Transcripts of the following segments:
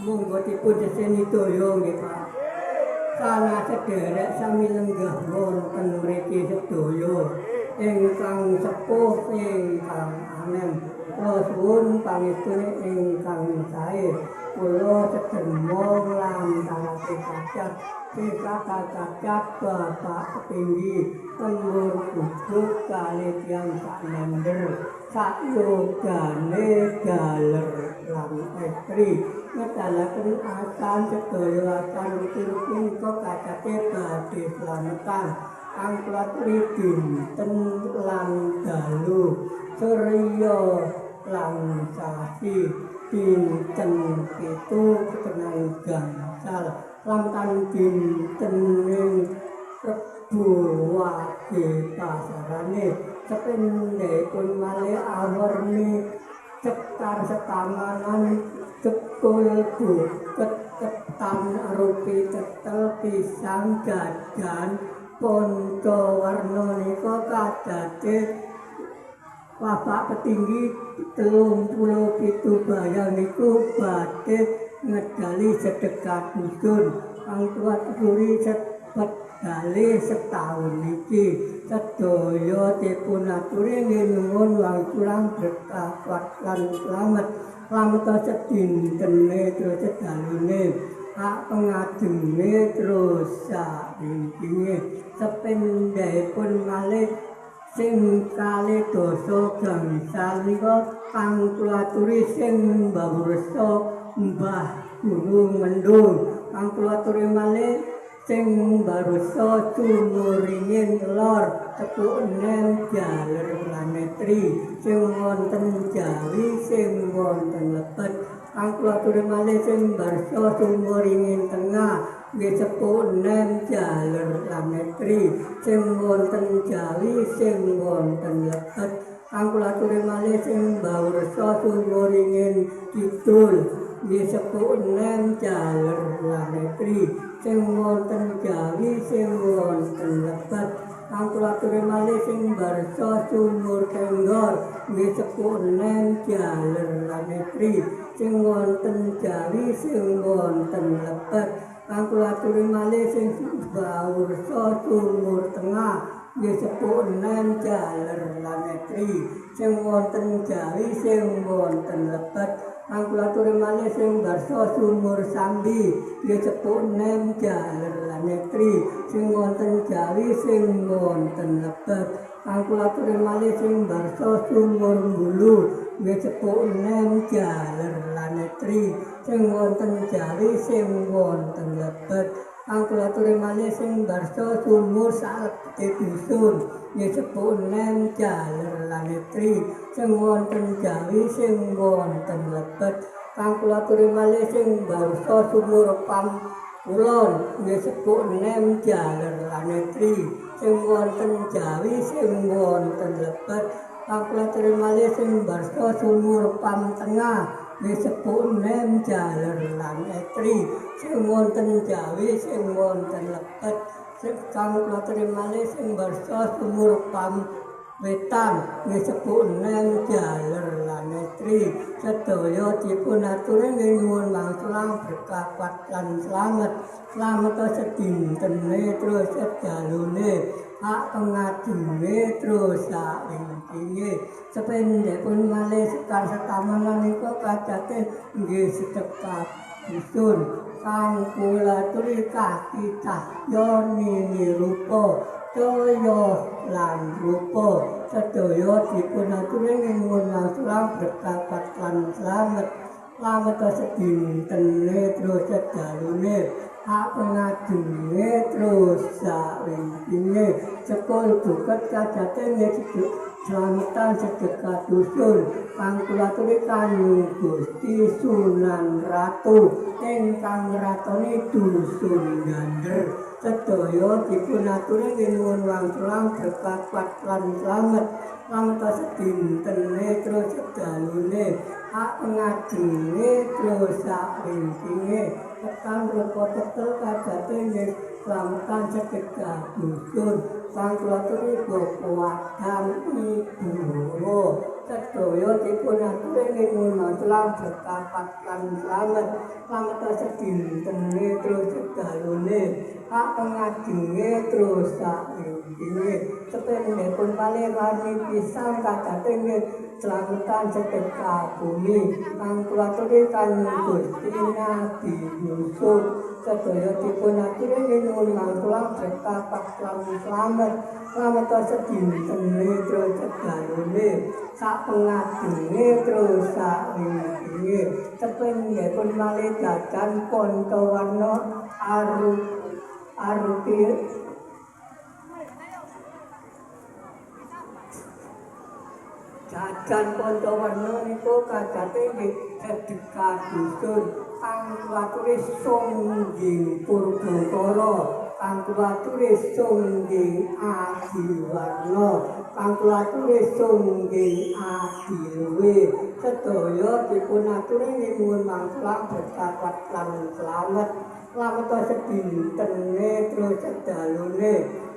Monggo dipun seseni daya nggih, Pak. Salah sederek sami lenggah wonten mriki sedaya ingkang sepuh ingkang anem. Kula suwun pangestune ingkang sae. Kula sederma nglantarake kacat sisa kacat Bapak Petinggi Lembur Guguk kalih tiyang sak mender sakyogane daler lan estri ngedalaken asan sedaya asan rupi-rupi nika kacate badhe slametan kang kula aturi dinten lan dalu surya lan sasi dinten 7 tenang gangsal lantan dinten ing Rebo wage pasarane sependhekipun malih awerni cekar setamanan cekul buket ketan rupi tetel pisang jajan ponco warna nika kadate Bapak Petinggi 37 bayang niku badhe ngedali sedekah dusun kang kula aturi sepedale setahun iki sedaya dipun aturi nggih nuwun wangsulan berkah kuat lan slamet slamet sedintene terus sedalune hak pengageme terus saringkinge sependhekipun malih sing kalih dasa gangsal nika kang kula aturi sing mbawursa Mbah Gunung Mendung kang kula aturi malih sing mbarusa Sumuringin Lor tepuk nem jaler planetri sing wonten Jawi sing wonten lebet kang kula aturi malih sing mbarsa Sumuringin Tengah nggih sepuh nem jaler planetri sing wonten Jawi sing wonten lebet kang kula aturi malih sing mbawursa Sumuringin Kidul nggih sepuh nem jaler planetri sing wonten Jawi sing wonten lebet kang kula aturi malih sing mbarsa Sumur Tenggor nggih sepuh nem jaler planetri sing wonten Jawi sing wonten lebet kang kula aturi malih sing mbawursa Sumur Tengah nggih sepuh nem jaler planetri sing wonten Jawi sing wonten lebet kang kula aturi malih sing mbarsa Sumur Sambi nggih sepuh nem jaler planetri sing wonten Jawi sing wonten lebet kang kula aturi malih sing mbarsa Sumur Bulu nggih sepuh nem jaler planetri sing wonten Jawi sing wonten lebet kang kula aturi malih sing mbarsa Sumur salebete dusun nggih sepuh nem jaler planetri sing wonten Jawi sing wonten lebet kang kula aturi malih sing mbarsa Sumur Pam Kulon nggih sepuh nem jaler planetri sing wonten Jawi sing wonten lebet kang kula aturi malih sing mbarsa Sumur Pam Tengah nggih sepuh nem jaler planetri sing wonten Jawi sing wonten lebet kang kula aturi malih sing mbarsa Sumur Pam Wetan nggih sepuh nem jaler planetri sedaya dipun aturi nggih nyuwun wangsulan berkah kuat lan slamet slamet sedintene terus sedalune hak pengageme terus saringkinge sependhekipun malih sekar setamanan nika kacate nggih sedekah dusun kang kula aturi kaki cahya nini rupa caya lan rupa sedaya dipun aturi nyuwun wangsulan berkah kuat lan slamet slamet sedintene terus sedalune hak pengageme terus saringkinge sekul buket kajate nggih slametan sedekah dusun kang kula aturi kanggo Gusti Sunan Ratu ingkang ngratoni dusun Gander sedaya dipun aturi nggih nyuwun wangsulan berkah kuat lan slamet slamet sedintene terus sedalune hak pengageme terus saringkinge tekan rupa tetel kajate nggih slametan sedekah dusun kang kula aturi Bapak Adam Ibu Hawa Sedaya dipun aturi nyuwun salam berkat lan slamet. Slamet sedintene terus sedalune hak pengajenge terus sak inggih. Sependhekipun malih warni pisan kadate nggih slametan sedekah bumi kang kula aturi Kanjeng Gusti Nabi Yusuf. Sedaya dipun aturi nyuwun mangkula berkat lan slamet. Slamet sedintene terus sedalune sak pengajenge terus sak inggih. Sependhekipun malih jajan panca warna arupi jajan panca warna niku kadate nggih sedekah dusun kang kula aturi Sungging Purbakala, kang kula aturi Sungging Adiwarna, kang kula aturi Sungging Adiluwe. Sedaya dipun aturi nyuwun mangkula berkat lan slamet. Slamet sedintene terus sedalune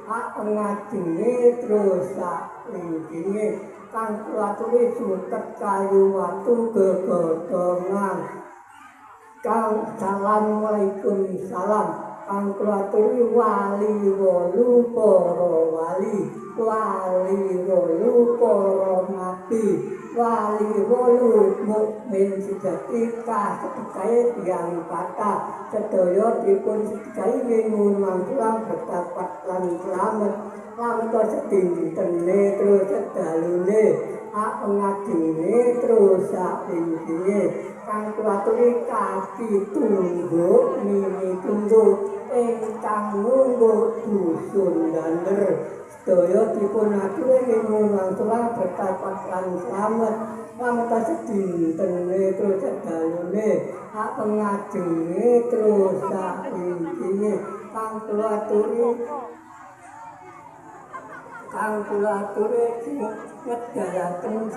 hak pengajenge terus sak lingginge kang kula aturi suket kayu watu gegodhongan. Kang assalamualaikum salam kang kula aturi wali wolu para wali, wali wolu para nabi, wali wolu mukmin sejati kasedekahe tiyang kathah. Sedaya dipun sedekahi nyuwun mangkula berkat lan slamet. Slamet sedintene terus sedalune hak pengajenge terus sak inggih. Kang kula aturi kaki tungguk mini tungguk ingkang nunggu dusun Dander. Sedaya dipun aturi nyuwun mangkula berkat lan slamet. Slamet sedintene terus sedalune hak pengajenge terus sak inggih. Kang kula aturi ngedalaken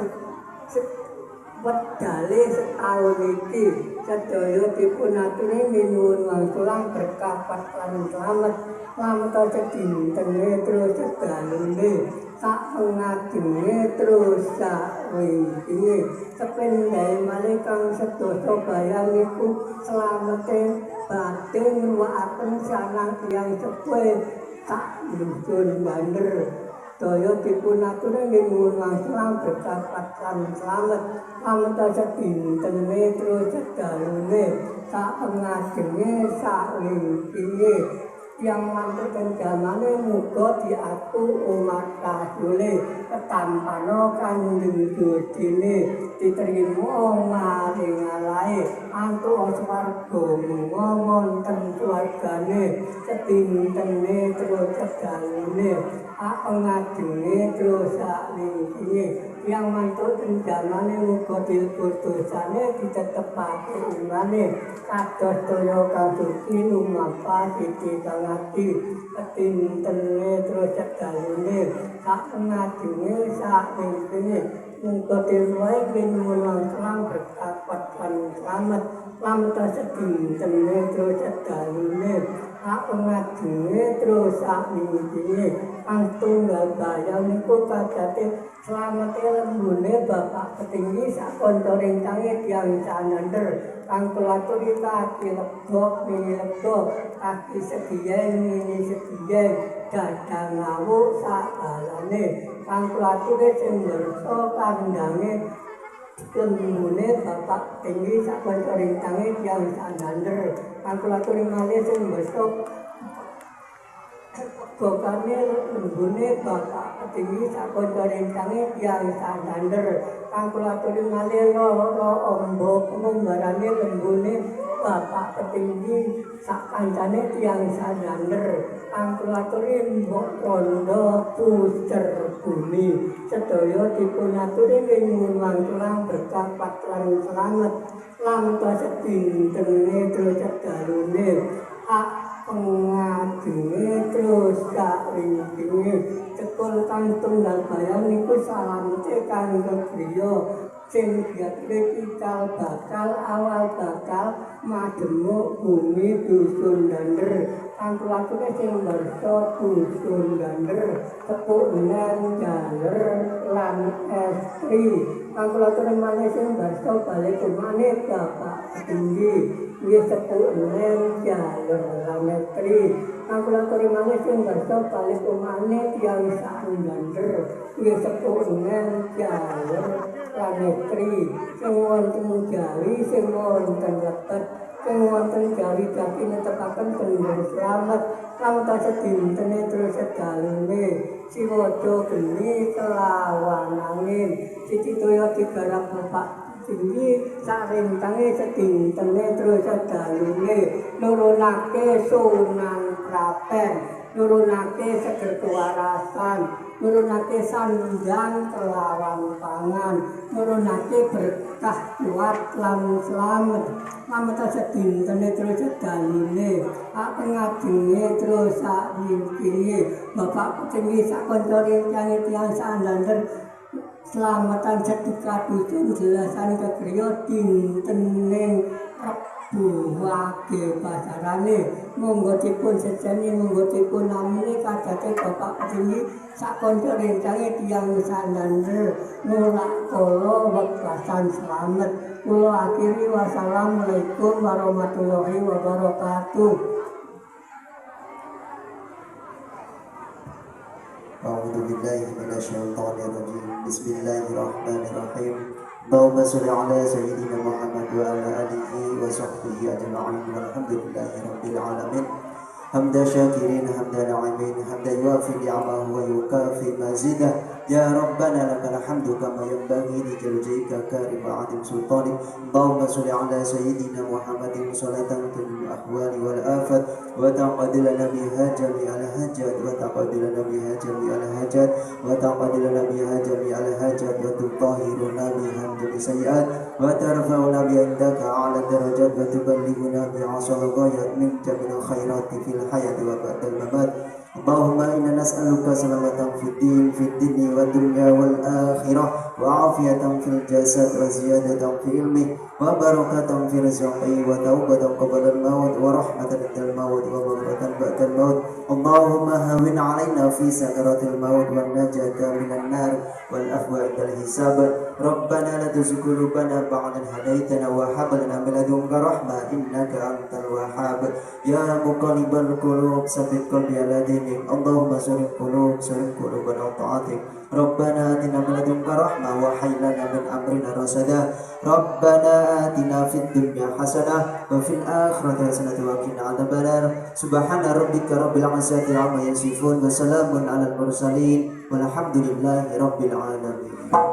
wedale setaun iki. Sedaya dipun aturi nyuwun mangkula berkah lan slamet. Slamet sedintene terus sedalune sak pengajenge terus sak wingkinge. Sependhae malih kang sedasa bayang niku slamete badhe ngruwakaken sanang tiyang sepuh sak dusun Bander. Daya dipun aturi nyuwun mangkula berkat lan slamet. Slamet sedintene terus sedalune sak pengajenge sak wingkinge. Yang mantuk ten jamane muga diaku umat rasule ketampano Kanjeng Gustine diterima maring alae antuk swarga munga wonten swargane sedintene terus sedalune hak pengajenge terus sak wingkinge. Yang mantuk ten jamane muga dilebur dosane ditetepake imane kados toya kang suci lumampah siti kang ati sedintene terus sedalune sak pengajenge sak wingkinge. Muga dilewai nyuwun mangkula berkat lan slamet. Slamet sedintene terus sedalune hak pengajenge terus sak wingkinge. Kang tunggal bayang niku kadate slamete lembune bapak petinggi sak kanca rencange tiyang sanender. Kang kula aturi kaki legok mini legok, kaki segiyeng mini segiyeng, dada ngawuk sak balane. Kang kula aturi sing wersa kandhange lembune bapak petinggi sak kanca rencange tiyang sanender. Kang kula aturi malih sing wersa gokane lembune bapak petinggi sak kanca rencange tiyang sandander. Kang kula aturi malih lara amba pengumbarane lembune bapak petinggi sak kancane tiyang sandander. Kang kula aturi mbok rondo pucer bumi. Sedaya dipun aturi nyuwun mangkula berkah lan slamet. Slamet sedintene terus sedalune hak pengajenge terus sak wingkinge. Cekul kang tunggal bayang niku salamete kanggo griya Sing diaturi cikal bakal awal bakal majemuk bumi dusun Dander. Kang kula aturke sing mbersa dusun Dander sepuh nen jaler lan estri. Kang kula aturke malih sing mbersa balik omane Bapak Tinggi nggih sepuh nen jaler lan estri. Kang kula aturke malih sing mbersa balik omane tiyang sak Dander nggih sepuh nen jaler lan estri. Sing wonten Jawi sing wonten lebet sing wonten Jawi dadi netepaken bener slamet slamet sedintene terus sedalune siwada geni kelawan angin siji toya digarap Bapak Tinggi sarintange sedintene terus sedalune nurunake Sunan Prapen nurunake seger kewarasan nurunake sandang kelawan pangan nurunake berkah kuat lan slamet slamet sedintene terus sedalune sak ngajenge terus sak wingkinge Bapak Tinggi sak kanca rencange tiyang sak Dander selamatan sedekah dusun jelasan kegriya dintening Rebo Wage pasarane monggo dipun sejeni monggo dipun namine kadate Bapak Tinggi sak kanca rencange tiyang Sandander nolak kala wekasan slamet. Kula akhiri wassalamualaikum warahmatullahi wabarakatuh. A'udzu billahi minasyaitonir rajim. Bismillahirrahmanirrahim. Allahumma sholli ala sayyidina Muhammad wa ala alihi wa sahbihi ajma'in. Walhamdulillahi rabbil alamin. Hamda syakirin, hamda na'imin, hamda yuafi ni'amahu wa yukafi mazidah. Ya Rabbana lakal hamdu kama yanbaghi li jalali karim wa 'azim sultanik. Allahumma sholli ala sayyidina Muhammadin salatan fil ahwali wal afat wa taqdi lana biha jami'al hajat wa taqdi lana biha jami'al hajat wa taqdi lana biha jami'al hajat wa tutahhiruna biha min sayyi'at wa tarfa'una bi 'indaka 'ala darajat wa tuballighuna bi 'asal ghayat min jami'il khairati fil hayati wa ba'dal mamat. Allahumma inna nas'aluka salamatan fid din fid dunya wa dunya wal akhirah wa afiyatan fil jasad wa ziyadatan fi ilmi wa barakatan fi rizqi wa taubatan qabla al maut wa rahmatan indal maut wa maghfiratan ba'dal maut. Allahumma hawwin 'alaina fi sakaratil maut wan najata minan nar wal afwa indal hisab. Rabbana la tuzigh qulubana ba'da idh hadaitana wa hab lana min ladunka rahmah innaka antal wahhab. Ya muqallibal qulub tsabbit qalbi ala dinik. Allahumma sharif qulub sharif qulubana ta'atik. Rabbana atina min ladunka rahmah wa hayy lana min amrina rasada. Rabbana atina fid dunya hasanah wa fil akhirati hasanah wa qina adzabannar. Subhana rabbika rabbil izzati amma yasifun wa salamun alal mursalin walhamdulillahi rabbil alamin.